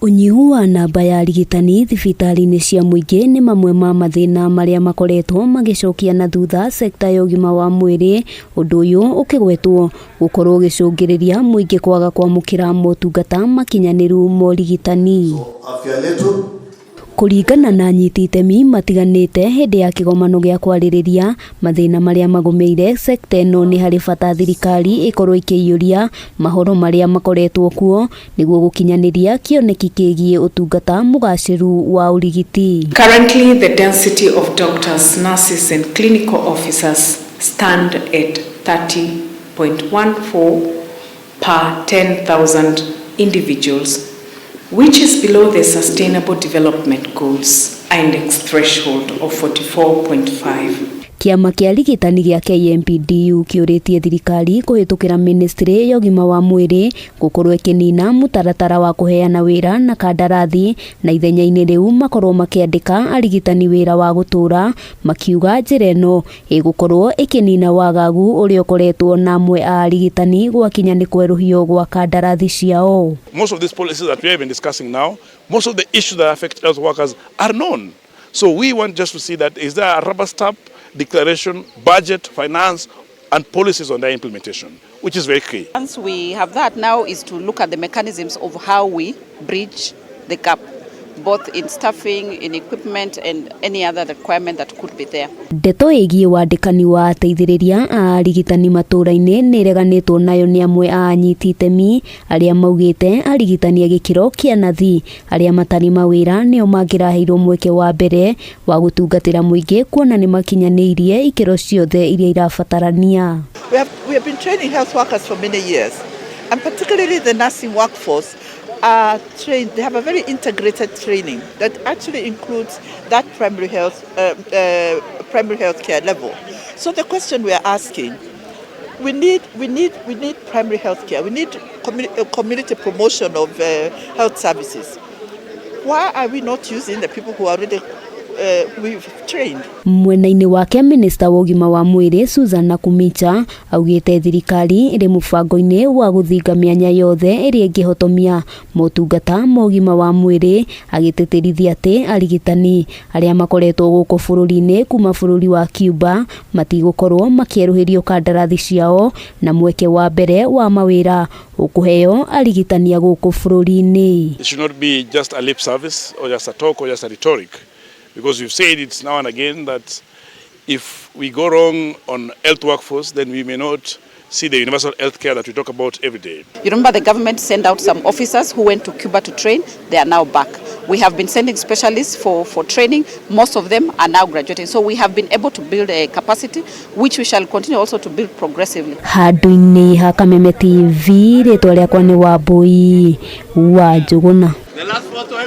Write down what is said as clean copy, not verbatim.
Ũnyihu wa namba ya arigitani thibitarĩ-inĩ cia mũingĩ nĩ mamwe ma mathĩna marĩa makoretwo magĩcokia na thutha sekta ya ũgima wa mwĩrĩ. Ũndũ ũyũ ũkĩgwetwo gũkorwo ũgĩcũngĩrĩria mũingĩ kwaga kwamũkĩra motungata makinyanĩru ma ũrigitani. Afya letu. Kũringana na anyiti itemi matiganĩte hĩndĩ ya kĩgomano gĩa kwarĩrĩria mathĩna marĩa magũmĩire sekta ĩno, nĩ harĩ bata thirikari ĩkorwo ĩkĩiyũria mahoro marĩa makoretwo kuo nĩguo gũkinyanĩria kĩoneki kĩgiĩ ũtungata mũgacĩru wa ũrigiti. Currently, the density of doctors, nurses, and clinical officers stand at 30.14 per 10,000 individuals, which is below the Sustainable Development Goals index threshold of 44.5. Kĩama kĩa arigitani gĩa KMPDU kĩũrĩtie thirikari kũhĩtũkĩra ministry ya ũgima wa mwĩrĩ gũkorwo ĩkĩnina mũtaratara wa kũheana wĩra na kandarathi, na ithenya-inĩ rĩu makorwo makĩandĩka arigitani wĩra wa gũtũũra, makiuga njĩra ĩno ĩgũkorwo ĩkĩnina wagagu ũrĩa ũkoretwo na amwe a arigitani gwakinya nĩ kwerũhio gwa kandarathi ciao. Most of these policies that we have been discussing now, most of the issues that affect health workers are known. So we want just to see that is there a rubber stamp declaration, budget, finance, and policies on their implementation, which is very key. Once we have that, now is to look at the mechanisms of how we bridge the gap, both in staffing, in equipment, and any other requirement that could be there. Ndeto ĩgiĩ wandĩkani wa ateithĩrĩria a arigitani matũũra-inĩ nĩ ĩreganĩtwo nayo nĩ amwe a anyiti itemi arĩa maugĩte arigitani a gĩkĩro kĩa nathi arĩa matarĩ mawĩra nĩo mangĩraheirwo mweke wa mbere wa gũtungatĩra mũingĩ, kuona nĩ makinyanĩirie ikĩro ciothe iria irabatarania. We have been training health workers for many years, and particularly the nursing workforce are trained. They have a very integrated training that actually includes that primary health care level. So the question we are asking, we need primary health care. We need community promotion of health services. Why are we not using the people who are already we've trained? Mwena-inĩ wake, minista wa ũgima wa mwĩrĩ Susan Nakhumicha augĩte thirikari ĩrĩ mũbango-inĩ wa gũthinga mĩanya yothe ĩrĩa ĩngĩhotomia motungata ma ũgima wa mwĩrĩ, agĩtĩtĩrithia atĩ arigitani arĩa makoretwo gũkũ bũrũri-inĩ kuma bũrũri wa Cuba matigũkorwo makĩerũhĩrio kandarathi ciao, na mweke wa mbere wa mawĩra ũkũheo arigitani a gũkũ bũrũri-inĩ. It should not be just a lip service or just a talk or just a rhetoric, because we've said it now and again that if we go wrong on health workforce, then we may not see the universal health care that we talk about every day. You remember the government sent out some officers who went to Cuba to train. They are now back. We have been sending specialists for training. Most of them are now graduating. So we have been able to build a capacity, which we shall continue also to build progressively. Handũ-inĩ ha Kameme TV, rĩtwa rĩakwa nĩ Wambui wa Njũgũna.